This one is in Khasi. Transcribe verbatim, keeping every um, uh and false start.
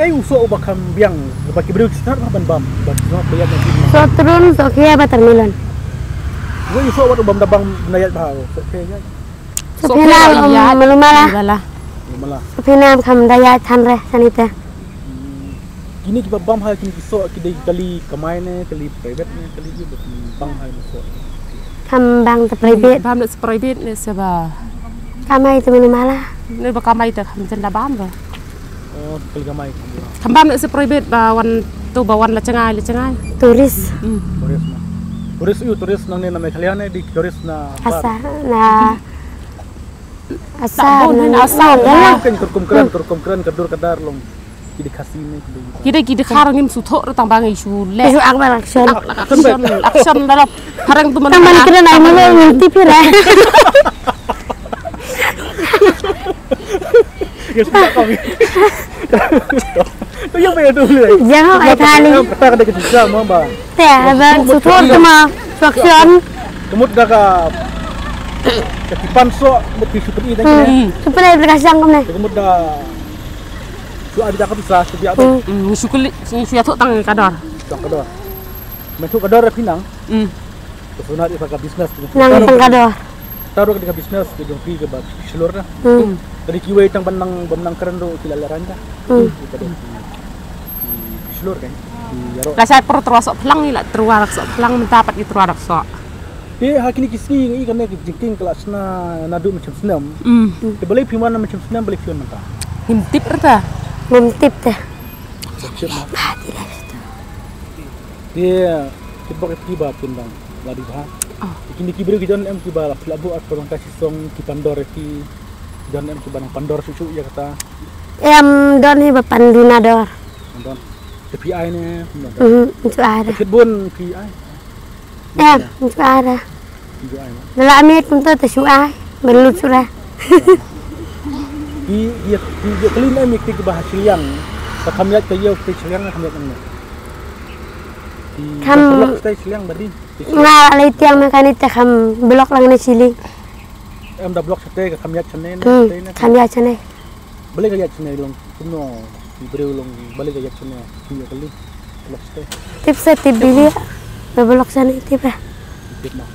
Ai u soh uba kham biang, uba ki briew ki sngewtynnat ban bam, ba ki sngewtynnat ba ïaid na ki. Soh trun, soh khia bad termelon. Wei u soh wat u bym da bang na ïaid bha, soh khia ïaid. Soh khia na, um, ïaid. Malu mala. Malu mala. Malu mala. Soh khia na kham da ïaid than re, sanita. Hmm. Kine kiba bam ha kine ki soh ki dei kali kamai ne, kali private ne, kali ïa ba bang ha kine soh. Kham bang te private. Bam ne se private ne se ba. Kamai te malu mala. Ne ba kamai te kham jan da bam ba. Oh, kali kamai. Kham bam ne se private ba wan tu ba wan la jngai la jngai. Tourist. Hmm. Tourist na. Tourist ïa tourist nangne na Meghalaya ne di tourist na Assam na Assam na Assam. Kan kurkum kren, kurkum kren ka dur ka dar long. Ki dei Khasi ne ki dei. Ki dei ki dei Khar ngim sngewthuh ruh tang ba ngi shu leh. Shu ak ba action. Ak-, action, action dalam harang tu tang ba ngi kren ai mano ngi tipi re. Ya sudah kami. Tu yang payah tu le. Jangan ai thali. Kata kata kita sama ba. Te ba sngewthuh tu ma action. Kemut da ka ka tipan soh mut ki super i dan. Hmm. Super i berkasang kemne. Kemut da Shu ai bita ka pisa, shu biak beit. Hmm, shu kylli, shu ïathuh tang ka dor. Tang ka dor. Me thuh ka dor phi nang. Hmm. Ka shu nang ïa ka business. Nang tang ka dor. Taruh ka business ka jong phi kaba shlur na. Hmm. Ka dei kiwei tang ban nang, ban nang kren ruh ki la lehraiñ ka. Hmm. Ka dei ki, ki shlur kan. Ki ïaroh. La shai por tyrwa soh phlang, la tyrwa soh phlang, mynta pat ki tyrwa soh. Te ha kine ki sngi ngi kane ki jingkieng ka la shna naduh mynshem snem. Mm. Te balei phi wan mynshem snem, balei phi wan mynta? Ngim tip rta. Ngim tip te. Te tip bok ïa phi ba phin dang la dei bha. Oh. Te kine ki briew ki don em kiba la phi la buh ar pyrshang ka shisong ki pandor ïa phi, don em kiba nang pandor shuh shuh ïa kata? Em, don hi ba pandu na dor. Don. Te phi ai ne? Mhm, shu ai da. Te bun phi ai. Em, shu ai da. Shu ai. Da la miet kumta te shu ai. Ban lut shuh ra. Ki, ki, ki, ki kylli ne em ki ba ha shiliang. Ka kham ïaid ka ïew ka shiliang kham ïaid nang. Ki kham block stay shiliang ba dei. Nga lei tiang me kane te kham block lang ne shiliang. Em da block stay ka kham ïaid shane ne. Hmm, stay ne. Kham ïaid shane. Balei ka ïaid shane long. Kumno, ki briew long, balei ka ïaid shane, ki ïa kali, block stay. Tip sa tip bili, ba block shane tip eh. Tip na.